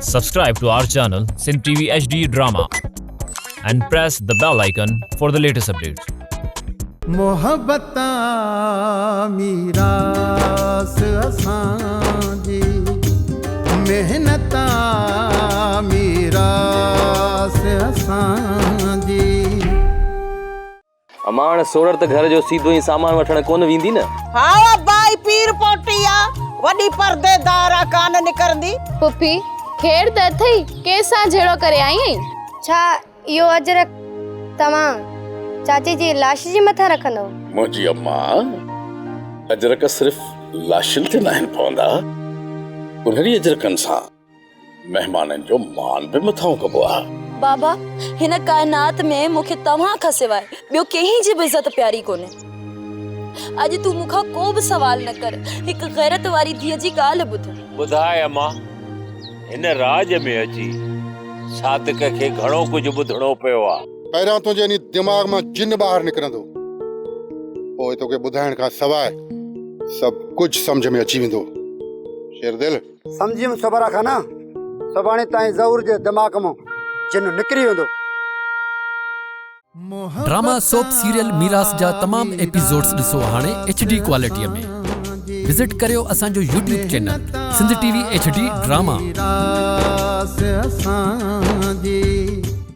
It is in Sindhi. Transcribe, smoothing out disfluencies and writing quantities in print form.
Subscribe to our channel Sindh TV HD Drama and press the bell icon for the latest updates. محبت آ ميراث اسان جي محنت آ ميراث اسان جي. اماڻ سوڙر ته گهر جو سيڌو ۽ سامان وٺڻ ڪونه ويندي نه. هائو ابا هي پير پوٽي آ، وڏي پرديدار آ ڪانه نڪرندي. پڦي، خير ته اٿئي، ڪنهن سان جهيڙو ڪري آئي آهين؟ ڇا اهو اجرڪ توهان چاچي جي لاش جي مٿان رکندؤ؟ منهنجي امان، اجرڪ صرف لاشن تي ناهن پوندا، انهن ئي اجرڪن سان مهمانن جو مان به مٿانهون ڪبو آ. بابا، هن ڪائنات ۾ مون کي توهان کان سواء ٻيو ڪنهن جي به عزت پياري ڪونهي. اڄ تون مون کان ڪو به سوال نه ڪر، هڪ غيرت واري ڌيء جي ڳالهه ٻڌ. ٻڌاء امان، هن راڄ ۾ اچي صادق کي گهڻو ڪجهه ٻڌڻو پيو آ. پهريان تنهنجي انهي دماغ مان جن ٻاهر نڪرندو، پوء توکي ٻڌائڻ کان سواء سڀ ڪجهه سمجهه ۾ اچي ويندو. شيردل! سمجهيم صبر کان نه سڀاڻي تائين ظهور جي دماغ مان جن نڪري ويندو. ڊراما سوپ سيريل ميراث جا تمام ايپيسوڊز ڏسو هاڻي ايڇ ڊي ڪوالٽي ۾ وزٽ ڪريو اسان جو YouTube channel Sindh T V H D drama. ميراث اسان جي.